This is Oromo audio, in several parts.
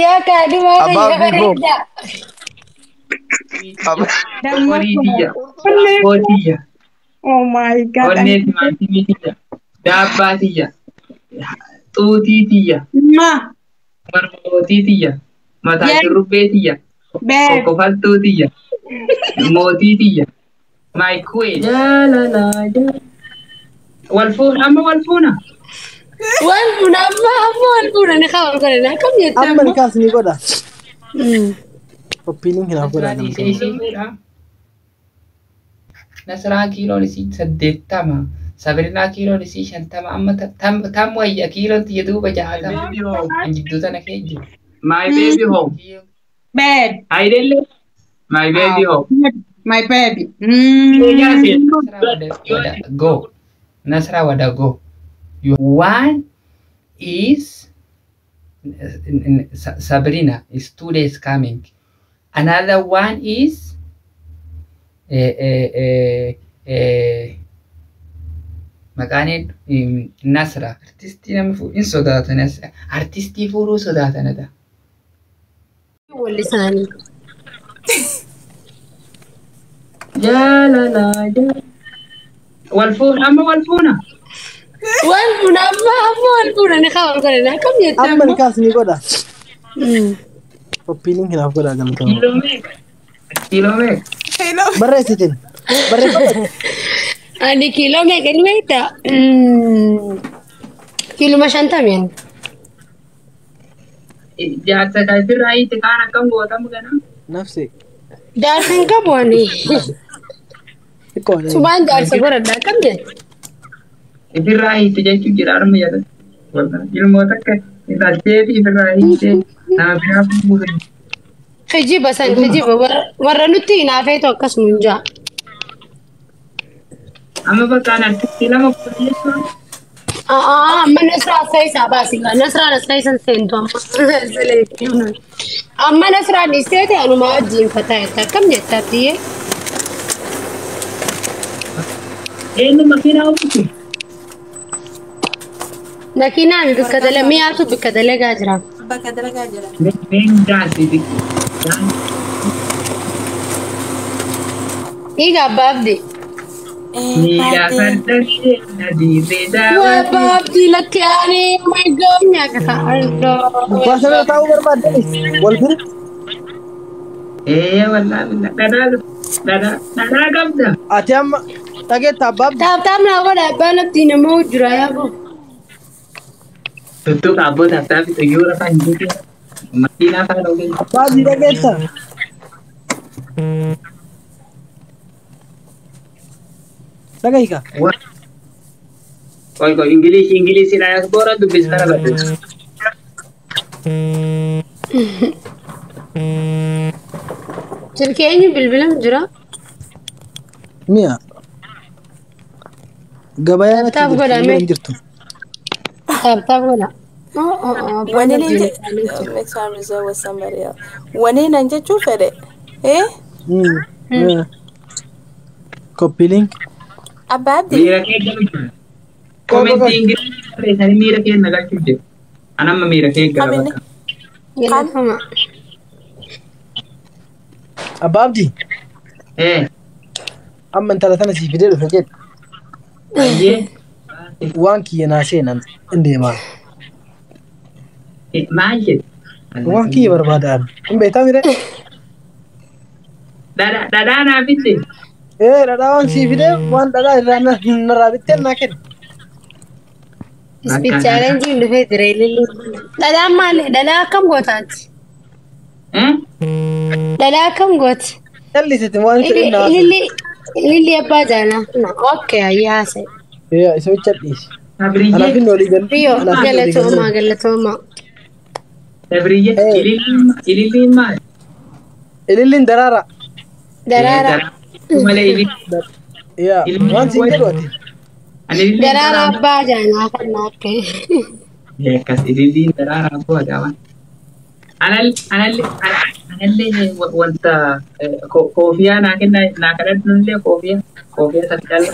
Yaa kaadhimaa Abbaa kiyya Abdii koo. bareedaa. Damma Horii tiyya. Onnee. Koo tiyya. Oh my God. Onnee timaatimii tiyya. Daabbaa tiyya. Xuutii tiyya. Ma. Marmootii tiyya. Mataa Yes. shurrubbee tiyya. Babe. Kokkofaltuu tiyya. Mootii tiyya. My queen. Jaalala jaalala. Wal fuuna amma wal fuuna. Wal fuuna amma amma wal fuuna ni haa wal godhana akkam jette Amma amma. ni kaas ni godha. Qophiin kinaaf godha Nasraa dhiisee gamtaa. isii fuudha. Nasraa kiiloon isii 80. Sabirinaa kiiloon isii 50. Amma tam wayya kiiloon tiyya duuba 60. An jidduu tana kee jiru. My baby home. Babe. Ayidelle. My baby home. My baby. Nasraa wada go. Nasraa wada go. One is Sabrina is 2 days coming. Another one is maqaan Nasra. Artistii nama fuudhin sodaatan. Artistii fuudhuu sodaatanidha. Walli isaanii. Jaalala jaalala. Wal fuuna amma wal fuuna. Wal fuuna amma amma wal fuuna ni haa wal godhana akkam jette Amma ni amma. kaas ni godha. Qophiin kinaaf godha gamtaa. Kiiloo meeqa? Kiiloo meeqa? Hello. Barreessitin. Barreeffadhu. Ani kiiloo meeqa ni beektaa? Kiiluma 50. Jaarsa kan ofirraa hiite kaan akkam gootamu ganaa? Nafsi. Jaarsa hin qabu ani. Xiqqoo. Sumaan jaarsa godhadha akkam jette? Ofirraa hiite jechuun jira harma jedhan. Ilmoota akka dhaltee fi ofirraa hiite nama biraa fuudhuu. Kijiba san kijiba warra nutti hinaafeetu akkasuma hin jaa. Amma bakkaan artistii lama fuudhee jechuun Amma Nasraa Fe'isaa baasi. Nasraan as keessa seentu amma. Amma Nasraan dhiistee ta'e anumaa wajjin fataa jetta. Akkam jetta atiyyee? Eenyu makiinaa ofiisi? Makiinaan bikka dalagaa mi'aatu bikka dalagaa jira. Bakka dalagaa jira. Meen daansi. Dhiiga abbaa abdii. Miila farda adiirree Waa daawwati. abbaa abdii lakki aanee my God nyaata. Gubbaa sana taa'uu barbaaddanis wal bira. Ee wallaahi billah dhadhaa dhadhaa dhadhaa qabda. Ati amma dhageetta abbaa abdii. Tap tap naa godha abbaan abdii nama jira yaaboo. Tuttuqa abboota haftaa fi xiyyoora fa'aa hin jiru. Makiinaa fa'aa dhooqee. Abbaa abdii dhageetta. Dhagayika. Qoy qoy Ingilish Ingilisiidhaan as boora dubbis kana badde. Silkii eenyu bilbilam jira? Mi'a. Gabayaan achi Tap jirtu godha bira mee. hin jirtu. Tap tap godha. Oh oh oh abbaan Wani abdii nan next time reserve with somebody else. Wani nan jechuu fedhe. Eh? Copy link. Abbaa abdii. Miira kee galu jira. Commentii Ingilizii barreessanii miira kee na galchuu jiru. An amma miira kee gala Kaminni. bakka. Galatama. Abbaa abdii. Ee Amma intala tana sii fidee dhufe jedhe. baay'ee. Waan kiyya naa seenan hin deemaa. Maal jedhe? Waan kiyya barbaadaan. Hin beektaa mire? Dhadhaa naa fidde. Ee dhadhaa waan sii fidee waan dhadhaa irraa narraa bittee naa kenni. Speed challenge dhufee jira ililli. Dhadhaan maali? Dhadhaa akkam gootaati? Dhadhaa akkam gooti? Callisiti waan fedhin naa. Ililli ililli abbaa jaalaa. Okay ayyaa haasa'e. Yaa isa bicha dhiisi. Sabriyyee. Anaaf inni olii galu. Riyo Anaaf inni olii galu. galatoomaa galatoomaa. Sabriyyee ililliin maali? Ililliin daraara. Daraara. Malee ililliin. Yaa waan siin jedhu ati. Ani ililliin Daraara abbaa jaalaa kan akka. Akkas ililliin daraara abbaa jaalaa. Anallee wanta koofiyaa naa kenna naa kadhadhullee koofiyaa koofiyaa taphadhala.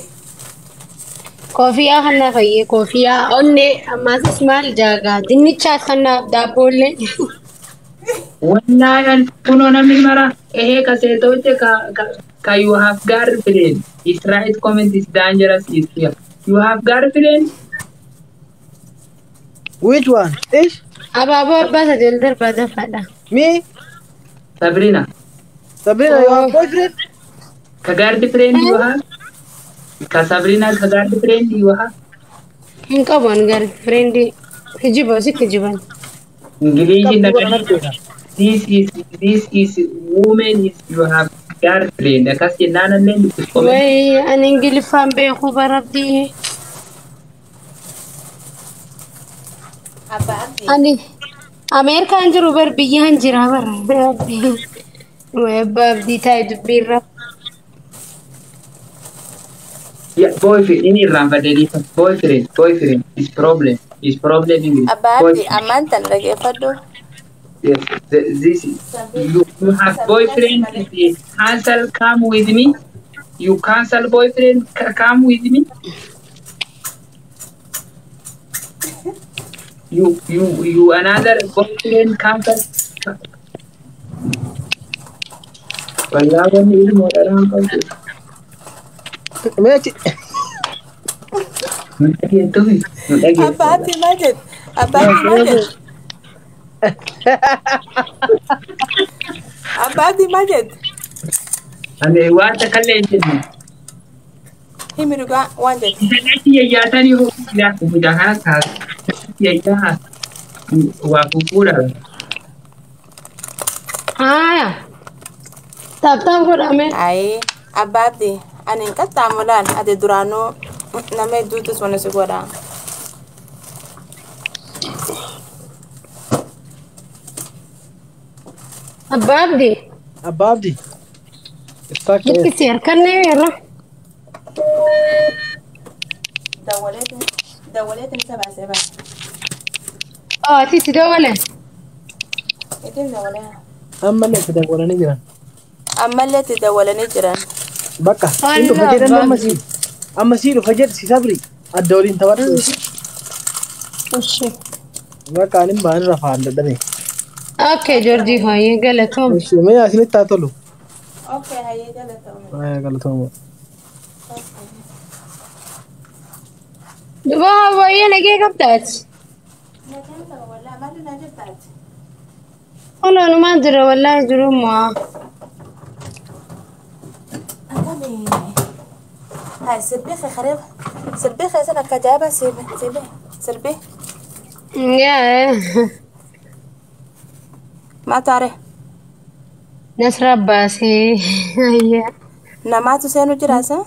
Koofiyaa kana fayyee koofiyaa onnee ammaas maal jaagaa dinnichaas kanaaf daabboollee. Wallahi kunoo namni mara ehee ka seetoche ka you have girlfriend. Is right comment is dangerous is here. You have girlfriend? Which one? Ish? Abaaboo abbaa sadii ol darbaa dafaadha. Me? Sabrina. Sabrina, you have boyfriend? Ka girlfriend you have? Ka Sabrina ka girlfriend you have? Hin qabu an girlfriend. Kijiba si kijiban. English in the this is woman is you have girlfriend. Akkas jennaan illee dubbis comment. Way ani Ingiliffaan beeku barabdii. Abbaa Abdii. Ani Ameerikaan jiru bar biyyaan jira bar. Way abbaa abdii taa'e dubbiirra. Yeah, boyfriend inni irraanfadhe dhiifa. Boyfriend is problem is problem English. Abbaa Abdii ammaan tan dhageeffadhu. Yes, this is you have boyfriend is cancel come with me. You cancel boyfriend come with me. You another boyfriend cancel. Wallah wanni ilmoo dharaan qabdu. Mee achi. Nu dhageettufi nu dhageettu. Abbaa Abdii maal jedhu? Abbaa Abdii maal jedhu? Abbaa Abdii maal jedhu? Ani waan takka illee hin jenne. Himi dhugaa waan jedhu. Isin achi yayyaatanii hoo mucaa kana kaasa. Yayyaa waa fufuudha. Haaya. Taaptaap godhame. Ayi Abbaa Abdii ani hin qaxxaamulaan ati duraanuu nama hedduutu sona si godha. Abbaa Abdii. Abbaa Abdii. Stuck yes. Biqqisii harkannee yeroo. Dawwaleetiin isa baasee baase. Oh, ati si dawwale. Ittiin dawwalee. Ammallee itti dawwalanii jiran. Ammallee itti dawwalanii jiran. Bakka. Inni dhufa Allah jedhan abbaa amma abdii. sii. Amma sii dhufa jedhu si sabri. Adda waliin taphadhu. Ushi. Bakka ani ba'an rafaan dadhabe. Okay, Georgie hayyee galatoom. Mee asinitti haa tolu. Okay, hayyee galatoome. Hayyee galatooma. Duba hawaayee nagee qabdaati. Nagaan qaba wallaahi maaltu naa jirtaati? Oloonumaan jira wallaahi jirummaa. Akkamii? Hai sirbii kee karee sirbii kee sana akka ajaa'ibaa sirbii sirbii Yaa maal taare? Nasra baasee ayyaa. Namaatu seenuu jiraasa?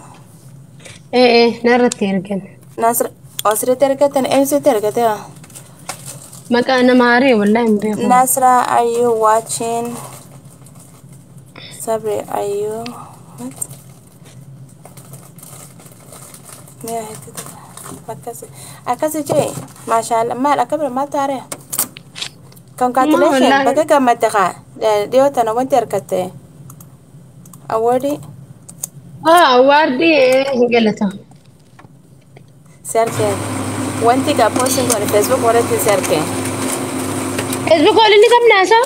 Ee narratti ergan. Nasra asirratti argatan eenyutti argate? Maqaa nama haree wallaahi hin beeku. Nasra, are you watching? Sabri, are you what? Mi'a hedduu akkasi akkasi jee maashaallah maal akka bira maal taare? Congratulations Wallaahi. Baga gammadde kaa dhiyoo tana wanti argatte awardii Ah, awardii galata. Si argee wanti gaa posting godhe Facebook irratti si argee. Facebook waliin ni qabnaa isa?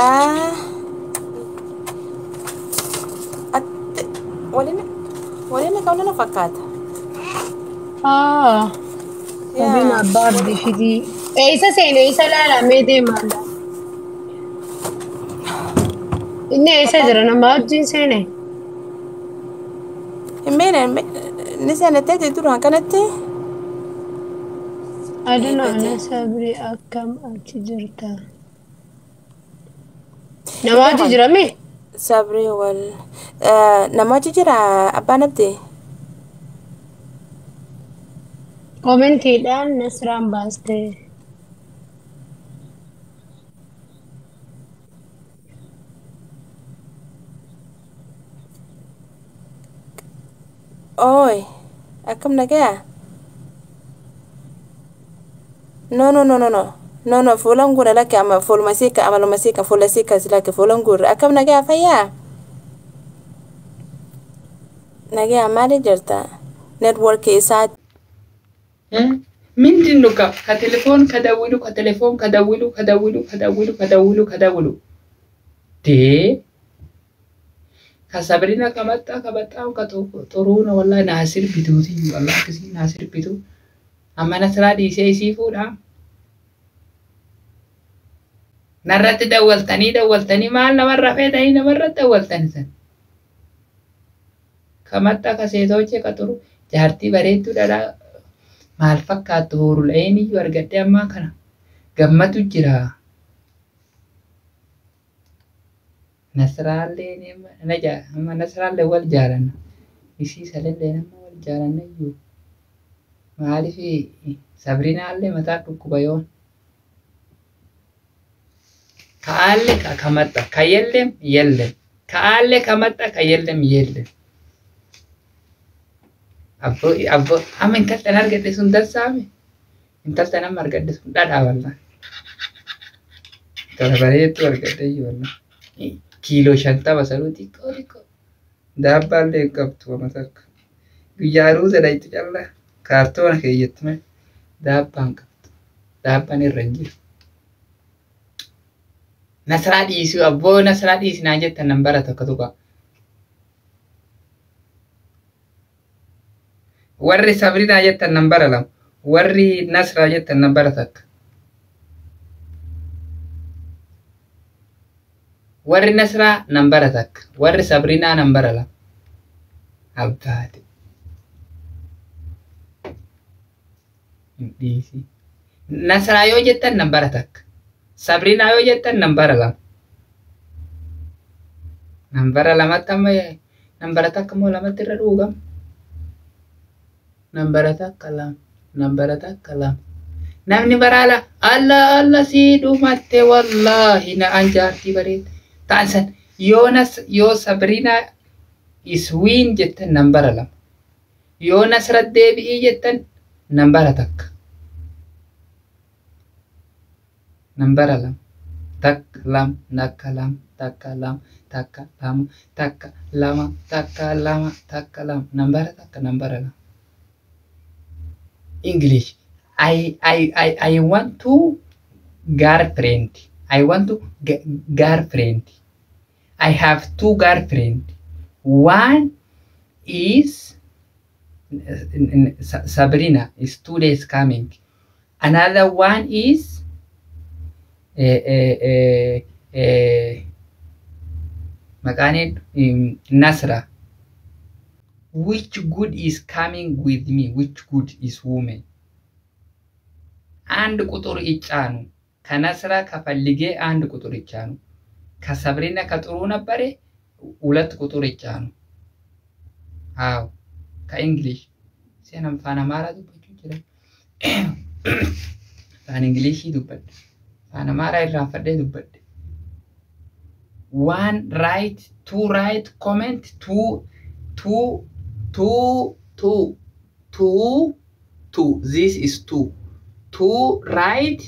Ah, waliin waliin qabna na fakkaata. Ah. Sabiin abbaa abdii fidii. Eessa seene isa laalamee deemaa laala. Inni eessa jira nama wajjin seene? Hin beekne ni seenattee duraan kanatti. I don't know, na sabri akkam achi jirta. Nama wajji jira mi? Sabri wal nama wajji jira abbaan abdii. Koomentiidhaan Nasraan baaste. Oi, akkam nagaya? No, no, no, no, no. No, no, fuulan guura lakke amma fuuluma siika amaluma siika fuula siika si lakke fuulan guura. Akkam nagaya fayyaa? Nagaya maali jirta? Network isaa. ምንድን ነው ከቴሌፎን ከደውሉ ከቴሌፎን ከደውሉ ከደውሉ ከደውሉ ከደውሉ ከደውሉ ዴ ከሰብሪና ከመጣ ከበጣም ጥሩ ነው። ወላሂ ናስር ቢቱቲ ወላሂ ክሲ ናስር ቢቱ amma Nasraa dhiisee isii fuudha. Narratti dawwaltanii dawwaltanii maal namarra feetanii namarratti dawwaltanii san. Kamatta kaseetoche qaxuru jaartii bareedduu dhadhaa maal fakkaattu horuleen iyyuu argadhee ammaa kana gammatu jira. Nasraallee amma Nasraallee wal jaalanna. Isii salillee nama wal jaalanna iyyuu. Maaliif Sabrinaallee mataa dhukkuba yoon. ከአለ ከመጣ ከየለም የለም ከአለ ከመጣ ከየለም የለም። አቦ አቦ amma intaltan argadhe sun dansaame intaltan amma argadhe sun dhadhaa walla intala bareedduu argadhe iyyuu walla kiiloo 50 sanuu xiqqoo xiqqoo daabbaallee hin qabdu wama takka guyyaa ruuza dhayxu callaa kaartoona keeyyattu malee daabbaa hin qabdu daabbaan irra hin jiru. Nasraa dhiisuu abboo Nasraa dhiisinaa jettan nan bara tokko tuqa. Warri Sabrinaa jettan nan bara 2. Warri Nasraa jettan nan bara 1. Warri Nasraa nan bara 1. Warri Sabrinaa nan bara 2. Abbaate. Dhiisi. Nasraa yoo jettan nan bara 1. Sabrinaa yoo jettan nan bara 2. Nan bara 2tti amma nan bara 1 moo 2tti irra dhuugama. Nan bara 1 2. Nan bara 1 2. Namni baraala alla alla sii dhumatte wallaahi na an jaartii bareeda. Ta'an san yoo nas yoo Sabrinaa is win jettan nan bara 2. Yoo Nasra deebi'ii jettan nan bara 1. Nan bara 2. Takka lama takka lama takka lama takka lama takka lama takka lama takka lama nan bara 1 nan bara 2. English. I want to girlfriend. I want to girlfriend. I have 2 girlfriend. One is Sabrina is 2 days coming. Another one is Nasra. Which good is coming with me? Which good is woman? አንድ ቁጥር ይጫኑ ከነስራ ከፈልጌ አንድ ቁጥር ይጫኑ ከሰብሪና ከጥሩ ነበረ 2 ቁጥር ይጫኑ። አዎ ከእንግሊሽ ሲያንም ፋና ማራ ዱበቹ ይችላል ፋን እንግሊሽ ዱበት ፋና ማራ ይራፈደ ዱበት 1 right 2 right comment 2 2 2 2 2 2 this is 2 2 right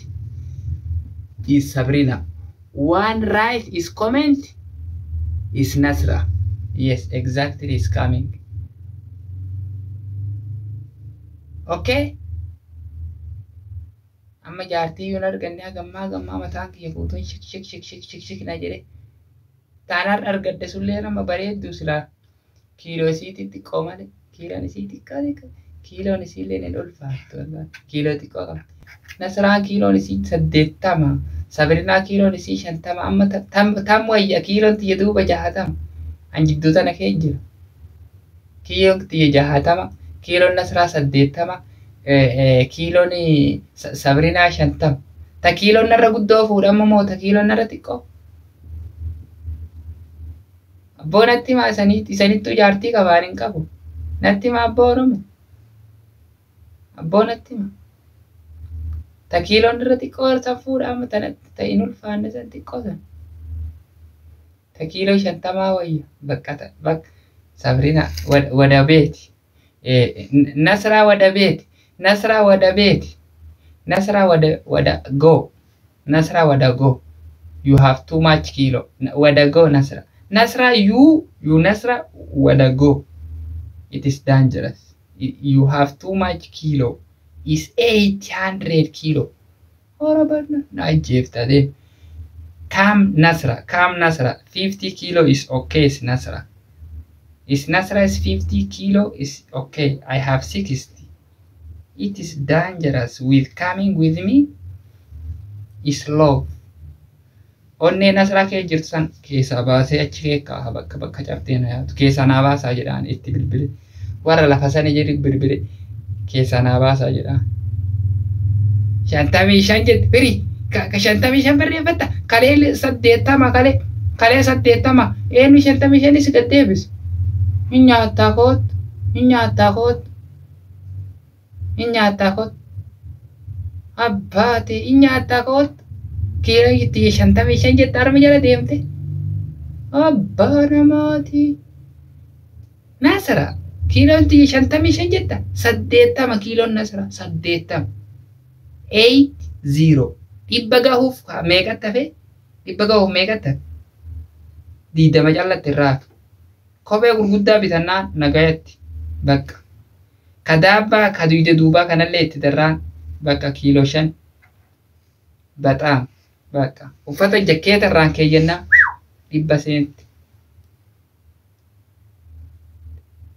is Sabrina. 1 right is comment is Nasra. Yes, exactly is coming. Okay? Amma jaartii yoon arganne hagammaa gammaa mataan kiyya guutuun shik shik shik shik shik shik na jedhe. Taanaan argadde sullee nama bareedduu silaa kiiloo isiitti xiqqoo malee kiiloon isii xiqqaa xiqqaa kiiloon isiillee ni ulfaattu kiiloo xiqqoo qabdi. Nasraa kiiloon isii 80 Sabrinaa kiiloon isii 50 amma tam wayya kiiloon tiyya duuba 60 an jidduu tana kee jira. Kiiloon tiyya 60 kiiloon Nasraa 80 kiiloon Sabrinaa 50 ta kiiloon narra guddoo fuudhama moo ta kiiloon narra xiqqoo? Abboo natti himaa isanittuu jaartii qabaan hin qabu. Natti himaa abboo Oromoo. Abboo natti himaa. Ta kiiloon irra xiqqoo san fuudhama tanatti ta'in ulfaanne san xiqqoo san. Ta kiiloo 50 wayya bakka bakka Sabrina wada beeti. Nasraa wada beeti. Nasraa wada beeti. Nasraa wada wada go. Nasraa wada go. You have too much kilo. Wada go Nasra. Nasra you Nasra wada go. It is dangerous. You have too much kilo. is 800 kilo. Ora barna na ajjeefta. Kam Nasra, Kam Nasra, 50 kilo is okay is Nasra. Is Nasra is 50 kilo is okay. I have 60. It is dangerous with coming with me is love. Onnee Nasraa kee jirtu san keessaa baasee achi kee kaa'a bakka bakka cabtee na yaatu keessaa naa baasaa jedhaan itti bilbile. Warra lafa sana jedhu bilbile keessaa naa baasaa jedhaan. 55 jette firii 55 barreeffatta kalee 80 kalee kalee 80 eenyu 55 si gad deebisu. Hin nyaattaa kootu hin nyaattaa kootu hin nyaattaa kootu abbaati hin nyaattaa kootu kiiloo itti 55 jette harma jala deemte abbaa namaati. Nasra kiiloon itti 55 jetta 80 kiiloon Nasra 80 80 dhibba gahuuf meeqatti hafe dhibba gahuuf meeqatti hafe 20 callatti irraa hafe. Kophee gurguddaa bitannaan nagayatti bakka kadaabbaa ka dugda duubaa kanallee itti darraan bakka kiiloo 5 baxaam bakka uffata jakkeeta irraan keeyyannaa 100 seenti.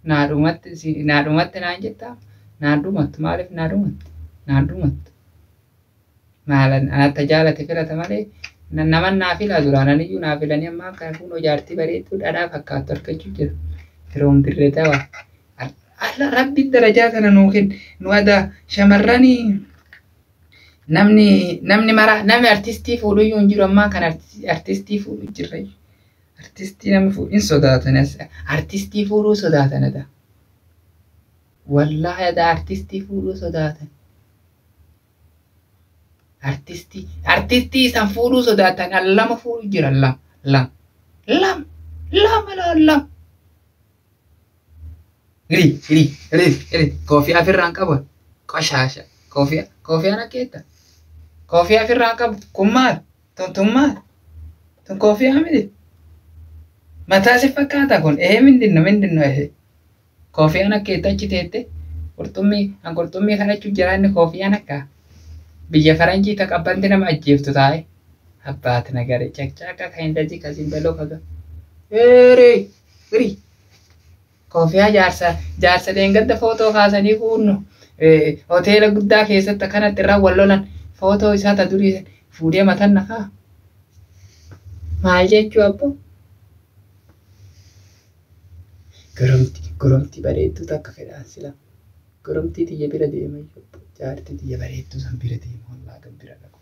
Naadhumatti naadhumatti naan jettaa naadhumatti maaliif naadhumatti naadhumatti maalan anatti jaalate filata malee naman naa filaa duraan aniyyuu naa filanii ammaa kana kunoo jaartii bareedduu dhadhaa fakkaattu argachuu jira. Firoom dirree ta'aa. Alla rabbi darajaa kana nuu kenne nu adaa shamarranii namni namni mara namni artistii fuudhuyyuu hin jiru ammaa kana artistii fuudhu jirra. Artistii nama fuudhu hin sodaatan artistii fuudhuu sodaatan adaa. Wallaahi adaa artistii fuudhuu sodaatan. Artistii artistii isaan fuudhuu sodaatan lama fuudhu jira lama lama lama lama lama lama. Hiri hiri hiri hiri koofiyaa ofirraan qabu qoshaasha koofiyaa koofiyaan akkeetta koofiyaa ofirraan qabu kun maal tun tun maal tun koofiyaa miti mataa si fakkaata kun ehee mindinno mindinno ehee koofiyaan akkeetta achi teette qurxummii an qurxummii kadhachuu jira inni koofiyaan akka biyya faranjii taqabbanti nama ajjeeftu taa'e abbaati nagare caqcaqa kan hindaji kasin baloo kaga eeree firii koofiyaa jaarsa jaarsa deengadda footoo kaasanii kuunnu hoteela guddaa keessatti akkanatti irraa wal lolan footoo isaa ta durii fuudhee matan nakaa maal jechuu abbo goromti goromti bareedduu takka fedhaan sila goromtii tiyya bira deema iyyuu jaartii tiyya bareedduu san bira deema wallaa kan bira dhaqu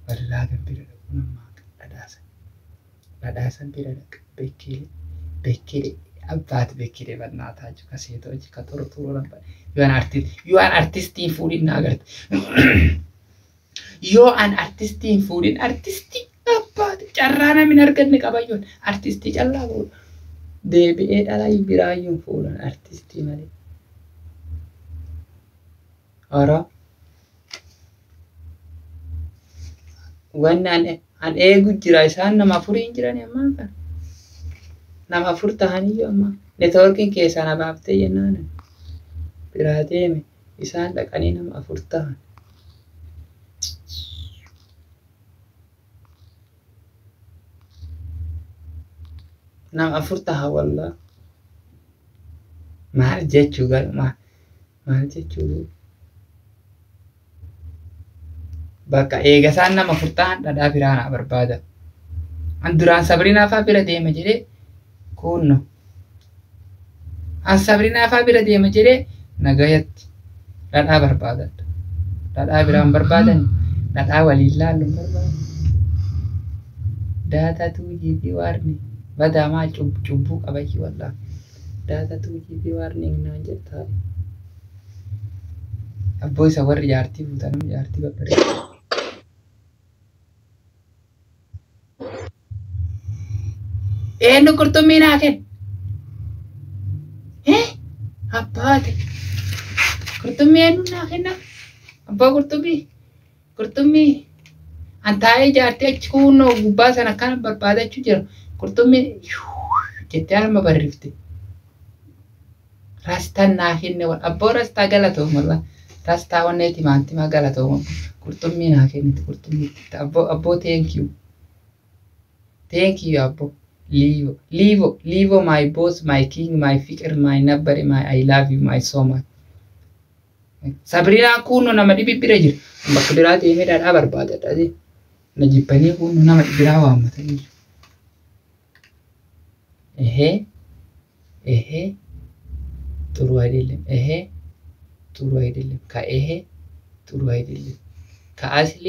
wallaa kan bira dhaqu namaa kan dhadhaasan dhadhaasan bira dhaqa beekeelee beekeelee abbaat beekeelee በእናታችሁ ከሴቶች ከጥሩ ጥሩ ነበር። ዩአን አርቲስቲን fuudhin na agarte yoo an artistiin fuudhin artistii abbaat carraa namni hin arganne qabayyoon artistii callaa fuudha deebi'ee dhala biraayyuun fuudhan artistii malee. Ora wanni an eegu jira isaan nama afurii hin jiran ammaa kana. Nama afur tahaniyyuu amma neetwoorkiin keessaa na baaftee jennaan biraa deeme isaan dhaqanii nama afur tahan. Nama afur taha wallaa. Maal jechuu gal maal maal jechuu bakka eega isaan nama afur tahan dhadhaa biraa naa barbaada. An duraan Sabrinaa fa'aa bira deema jedhee kunno. An Sabrinaa fa'aa bira deema jedhee nagayatti dhadhaa barbaadadha. Dhadhaa biraan barbaadan dhadhaa waliin laallu hin barbaadu. Data 2 GB warning badaa maal cubbuu qabayyi wallaa. Data 2 GB warning naan jettaa. Abboo isa warri jaartii fuutan jaartii babbareedu. Eenyu qurxummii naa kenna? Abbaate. Qurxummii eenyu naa kenna? Abbaa qurxummii. Qurxummii. An taa'ee jaartii achi kunnoo gubbaa sana akkana barbaadachuu jira. Qurxummii jettee harma barrifte. Rastaan naa kenne abboo rastaa galatooma rastaa onnee timaantima galatooma qurxummii naa kennite qurxummii abboo abboo thank you thank you abboo Livo Livo Livo my boss my king my fikir my number my I love you my so much. Sabrina kuno nama dhibi bira jira bakka biraa deemee dhadhaa barbaadadha na jibbanii kuno nama biraa waammatanii jiru. Ehee ehee ጥሩ አይደለም። ይሄ ጥሩ አይደለም። ከይሄ ጥሩ አይደለም። ከአስሊ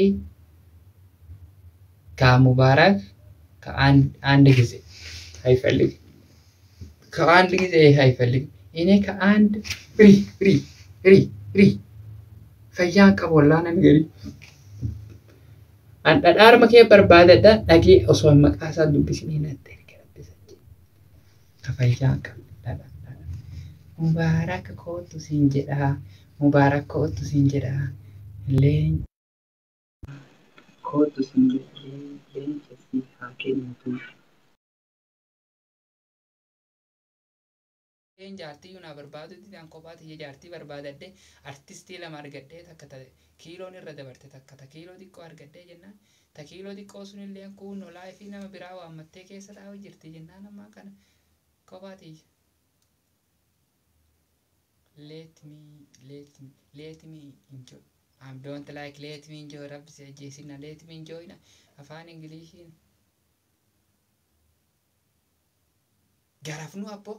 ከሙባረክ ከአንድ ጊዜ አይፈልግም። ከአንድ ጊዜ ይሄ አይፈልግም። እኔ ከአንድ ሪ ሪ ሪ ሪ ፈያን ቀቦላ ነገር አንዳዳር መከ በርባደዳ ዳጊ ኦሶ መቃሳ ዱብሲኒ ነተ ከፈያን ቀብ Mubaarak kootu siin jedha. Mubaarak kootu siin jedha. Leenca kootu siin jedha. Leenca si haa kennitu. Jaartii naa barbaadutti an kophaa tiyya jaartii barbaadadhe artistii lama argadhee takka ta kiiloon irra dabarte takka ta kiiloo xiqqoo argadhee jennaan ta kiiloo xiqqoo sunillee kunnoo laayifii nama biraa waammattee keessa taa'u jirti jennaan ammaa kana kophaa tiyya. Let me let me let me enjoy. I don't like let me enjoy. Rabbi si ajjeesina let me enjoy na afaan Ingiliishiin. Garafnu abbo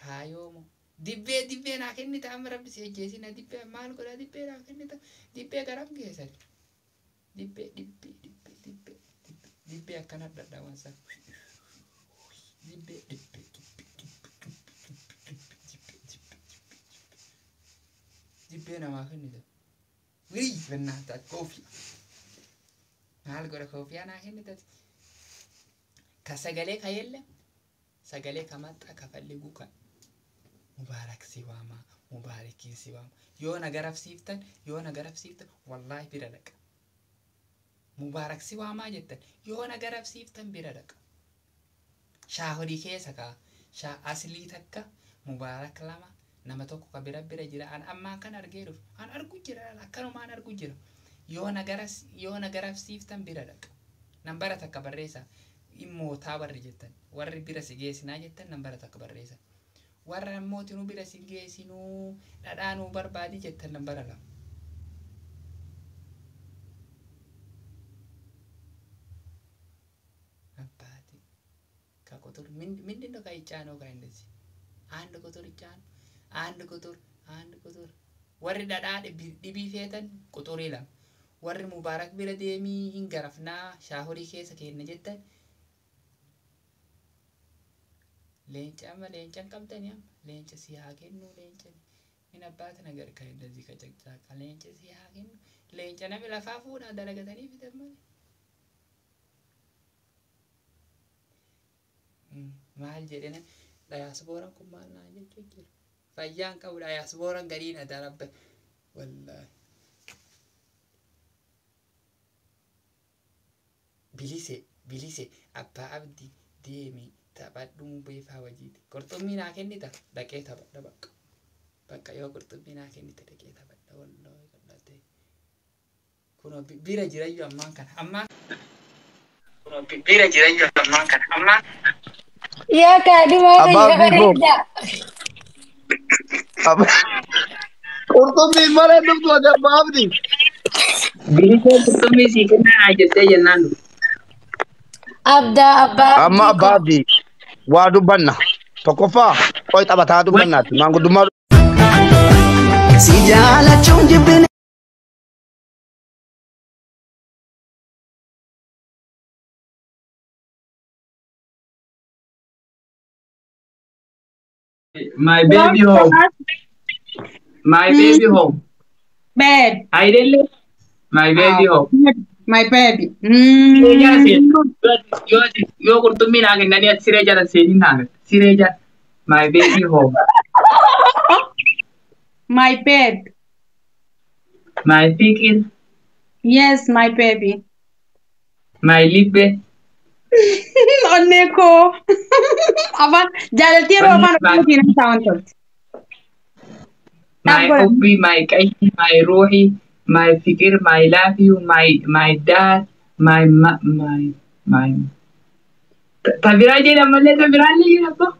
kaayoomo dibbee dibbee naa kennita amma rabbi si ajjeesina dibbee maal godha dibbee naa kennita dibbee garam geessan dibbee dibbee dibbee dibbee dibbee akkana dhadhawansa dibbee dibbee dibbee dibbee namaa kennita. Wirii bennaataa koofiyaa. Maal godha koofiyaa naa kennita. Ka sagalee ka yelle sagalee ka maxxa ka falliguu kan Mubaarak si waamaa Mubaarakiin si waama yoo na garafsiiftan yoo na garafsiiftan wallaahi bira dhaqa. Mubaarak si waamaa jettan yoo na garafsiiftan bira dhaqa. Shaahorii keessa kaa shaa aslii takka Mubaarak lama nama tokko ka bira bira jira an ammaan kan argee dhufe an argu jira akkanumaan argu jira yoo na garafsiiftan bira dhaqa nambara takka barreessa immootaa warri jettan warri bira si geessinaa jettan nambara takka barreessa warra ammootinuu bira si geessinuu dhadhaanuu barbaadi jettan nambara lama. Abbaati ka qotur mindin ነው ከይጫነው ከ እንደዚህ አንድ ቁጥር ይጫነው አንድ ቁጥር አንድ ቁጥር warri dhadhaa dhibii feetan quxurii lama warri Mubaarak bira deemii hin garafnaa shaahorii keessa kenna jettan leenca amma leenca hin qabdani amma leenca si haa kennu leenca min abbaata nagar kan እንደዚህ ከጨቅጫቃ leenca si haa kennu leenca nami lafaa fuudhaa dalagatanii fidan malee maal jedhena dayaasbooraan kun maal naan jechuu jira fayyaan qabudha yaasbooran gadiin adarabbe wallaahi bilise bilise abbaa abdii deemi taphadhuu beefaa wajiiti qurxummii naa kennita dhaqee taphadha bakka bakka yoo qurxummii naa kennite dhaqee taphadha wallaahi kadhate kunoo bira jirayyu ammaan kana ammaan kunoo bira jirayyu ammaan kana ammaan Yaa kaadhimaa Abbaa kiyya Abdii koo. bareeda. Qurxummii malee dhuftu ati abbaa abdii. Bilisee qurxummii sii kennaa jettee jennaan dhufe. Abdaa abbaa Amma abdii abbaa koo. abdii waa dubbanna. Tokkoffaa qoy taphataa dubbannaati. Maanguddummaa Si jaalachuun jibbine. My baby home. My baby home. Babe. አይደለ? My baby home. My baby. Siree jala seeni. Yoo qurxummii naa kennanii ati siree jala seenii naa kenna. Siree jala. My baby home. My babe. My fikir. Yes, my baby. My libe. Onnee koo. Afaan jaalaltii yeroo afaan Oromootiin haasa'an tolti. My hubby, my qashti, my ruhi, my fikir, my love you, my dad, my my my. Ta biraa jedha malee ta biraallee jedha abbaa.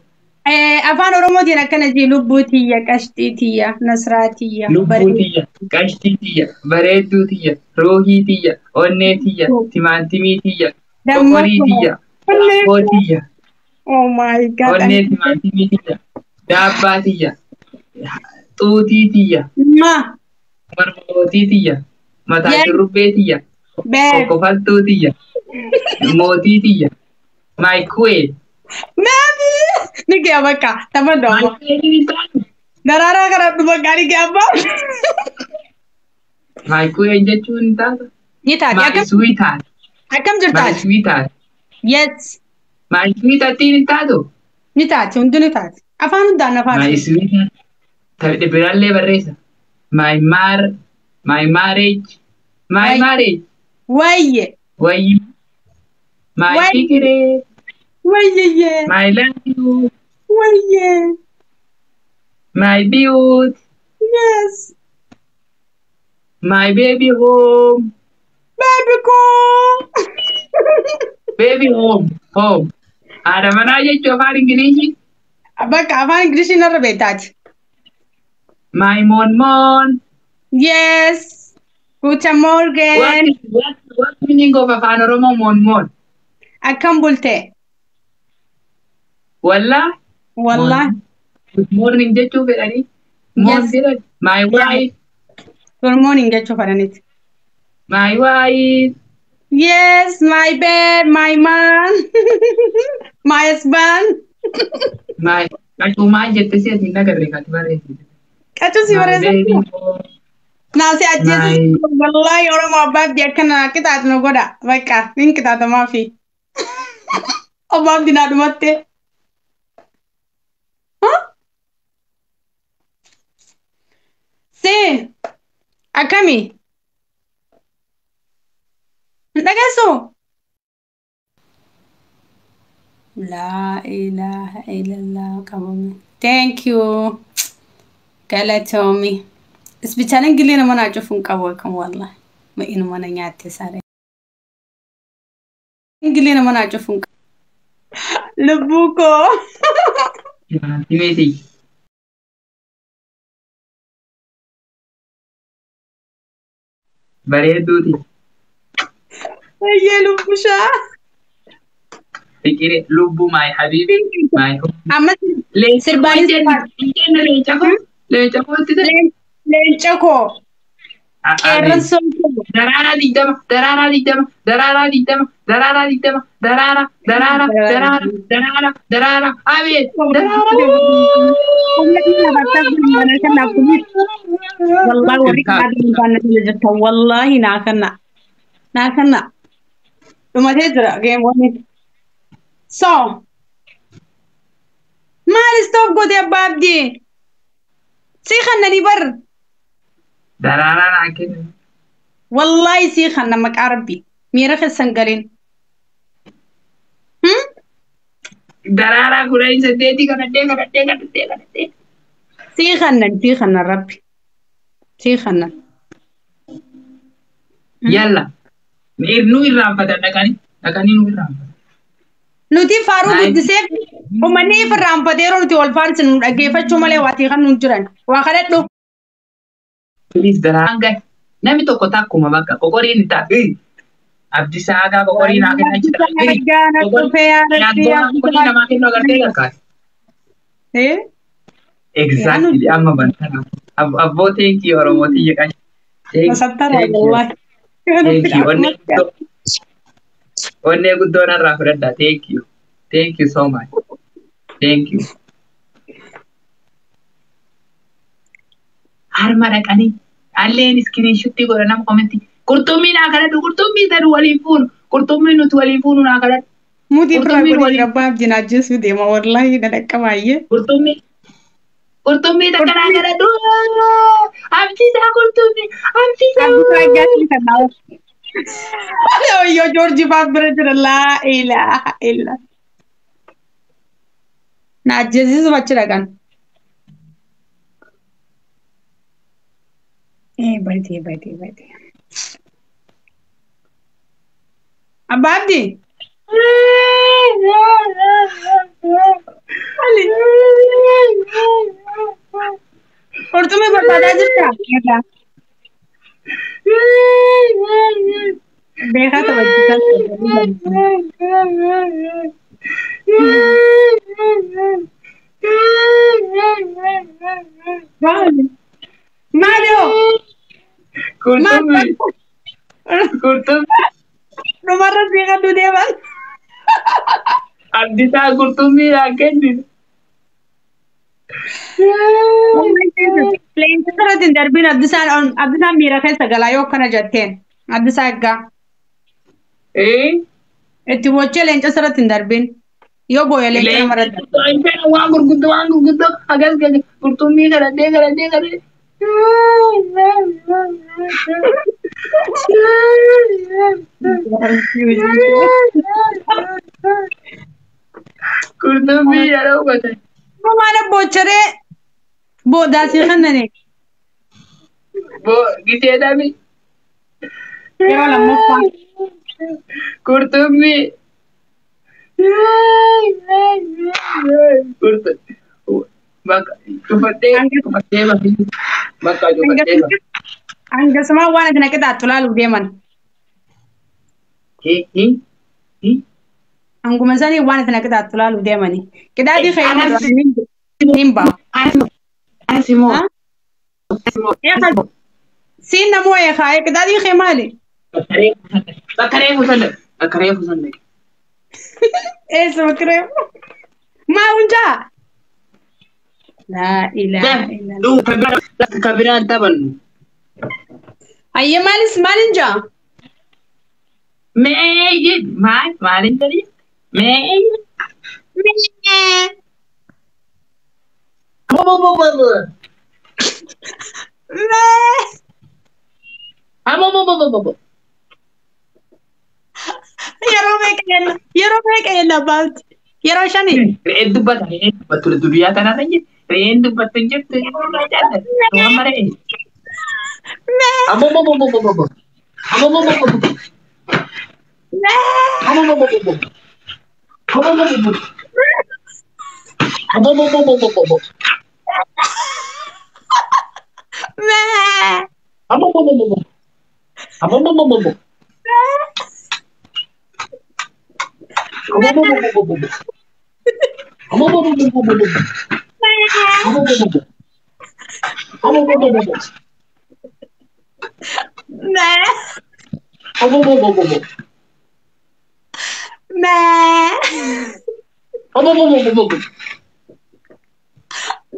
Afaan Oromootiin akkana jee lubbuu tiyya, qashtii tiyya, nasraa tiyya. Lubbuu tiyya, qashtii tiyya, bareedduu tiyya, ruuhii tiyya, onnee tiyya, timaantimii tiyya, qoqorii tiyya, raafoo tiyya. Oh my God. Onnee timaantimii tiyya, daabbaa tiyya, xuutii tiyya, Ma. Marmootii tiyya, mataa shurrubbee tiyya, kokkofaltuu tiyya, mootii tiyya, my queen. Baby! Ni gaya bakka taphadhu amma. Daraaraa kana bakka ni gaya abbaa. My queen jechuun ni taata. Ni taati. My sweetheart. Akkam jirtaati? My sweetheart. Yes. My sweetheart ni taatu. Ni taati hundi ni taati. Afaan hundaan afaan. My sweetheart. Taphni biraallee barreessa. My mar. My marriage. My marriage. Wayye. Wayye. My fikiree. Wayye. My love you. Wayye. My beauty. Yes. My baby home. Baby koo. Baby home. Home. Haadha manaa jechuun afaan Ingilishii. Bakka afaan Ingilishii narra beektaati. My mon mon. Yes. Guten Morgen. What meaning of afaan Oromoo mon mon? Akkam bulte? Wallah. Wallah. Good morning jechuu fedhanii. Mon jedhan. My wife. Good morning jechuu fedhaniiti. My wife. Yes, my babe, my man, my husband. My qacuu maal jette si ati hin agarre kati barreessite. Qacuu si barreessite. Naa si ajjeesu wallahi Oromoo abbaa abdii akkana qixaatu nu godha bakka nin qixaatamaa fi abbaa abdii naa dhumatte. Si akkami? Hin dhageessu? Laa ilaaha illallah qabame. Thank you. Galatoomi. Isbitaalaan gillee nama naa cufu hin qabu akkam wallahi. Ma'inuma na nyaatte saree. Gillee nama naa cufu hin qabu. Lubbuu koo. Timeeti. Bareedduuti. Ayyee lubbushaa. Fikire lubbuu my habibi my Amma sirbaanis leenca koo leenca kootti ta'e. Leenca koo. Qeerransa koo. Daraaraa 20 daraaraa 20 daraaraa 20 daraaraa 20 daraaraa daraaraa daraaraa daraaraa daraaraa abeet daraaraa. Wallahi warri qaadii hin baanne jirtan wallahi naa kanna naa kanna dhumatee jira geemonni. So maal stop goote abbaa abdii sii kannanii bar. Daraaraa naa kennu. Wallahi sii kanna maqaa rabbi miira keessan galiin. Daraaraa 18 kadhadhee kadhadhee kadhadhee kadhadhee. Sii kannan sii kannan rabbi sii kannan. Yalla nu irraanfatan dhaqanii dhaqanii nu irraanfatan. Nuti faaruu guddisee uummanni irraanfateeroo nuti wal faarsinu nu dhaggeeffachuu malee waatii kan nuun jiran waa kadhadhu. Please daraan gahe namni tokko takkuma bakka qoqoriin ni ta'a. Abdiisaa Aagaa qoqorii naa kenna jira. Qoqorii namaa kennu agartee lakkaate. Exactly amma bantana. Abboo thank you Oromoo tiyya qasha. Thank you. Onnee guddoo narraa fudhadha. Thank you. Thank you so much. Thank you. Harma dhaqanii alleen iskiriinshutti godha nama komentii. Qurxummii naa kadhadhu qurxummii sadu waliin fuunu qurxummii nuti waliin fuunu naa kadhadhu. Muti biraa godhi abbaa abdiin ajjeesuu deema wallahi na dhaqqa baay'ee. Qurxummii qurxummii takka naa kadhadhu abdiisaa qurxummii abdiisaa. Abdiisaa gaasii kan naa. Yoo Joorjii fa'aa bira jira laa ilaaha illa. Na ajjeesiisuuf achi dhaqan. Badee badee badee. Abbaa Abdii. Ali. Qurxummii barbaadaa jirtaa? Beekaa taphachiisaa. Maali? Maali hoo? Qurxummii. Qurxummii. Dhumarra seeqadhu deeman. Abdisaa qurxummii naa kennite. Leenca irratti hin darbiin Abdisaan miira keessa galaa yoo akkana jetteen. Abdisaa eeggaa. Itti bochee leenca irratti hin darbiin. Yoo booya leenca namarra darba. Waan gurguddoo waan gurguddoo hagas gadi qurxummii kadhadhee kadhadhee kadhadhee. Qurxummii yeroo uffatan. Maal boocharee boodaasii kannane. Gisee dhabi. Yeroo lammaffaa. Qurxummii. Cufattee cufattee bakka cufattee. Hangasumaa waan ati naqixaattu laaluuf deeman. Hanguma sanii waan ati naqixaattu laaluuf deemani. Qixaatii fayyadamu hin ba'a. Siin namoo eekaa qixaatii kee maali? Bakka reefu san bakka reefu san dhaqe. Eessa bakka reefu? Maa hunjaa? Laa ilaaha illallah. Ka biraan taphannu. Ayyee maalis maalin jaa? Mee jedhi maal maalin jedhi? Mee. Mee. Mee. Yeroo meeqa jenna? Yeroo meeqa jenna abbaatti? Yeroo shanii? Re'een dubbata re'een dubbattu dubbiyaa tanarra hin jirtu. Re'een dubbattu hin jirtu. Amma re'ee. Mee. Mee. Mee.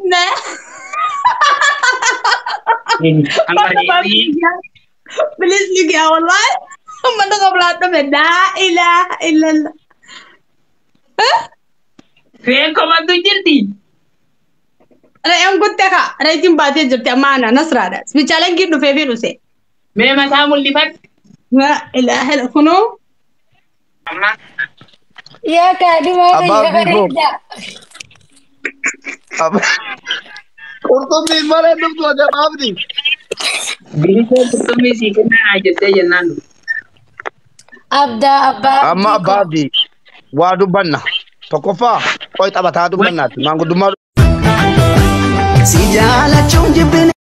Mee. Please look at والله هم قبل لا إله إلا الله. Re'een komattu jirti. Re'een guttee kaa reetiin baatee jirti amma ana Nasraadha. Bichaaleen gidduu dhufee fi dhuse. Mee mataa mul'ifadhu. La ilaha illa kunoo. Yaa kaadhimaa Abbaa kiyya Abdii bareeda. Qurxummiin malee dhuftu ati Abbaa Abdii. Bilisee qurxummii sii kennaa jettee jennaan dhufu. Abdaa abbaa Amma Abbaa Abdii waa dubbanna. Tokkoffaa qoy taphataa dubbannaati. Maanguddummaa Si jaalachuun jibbine.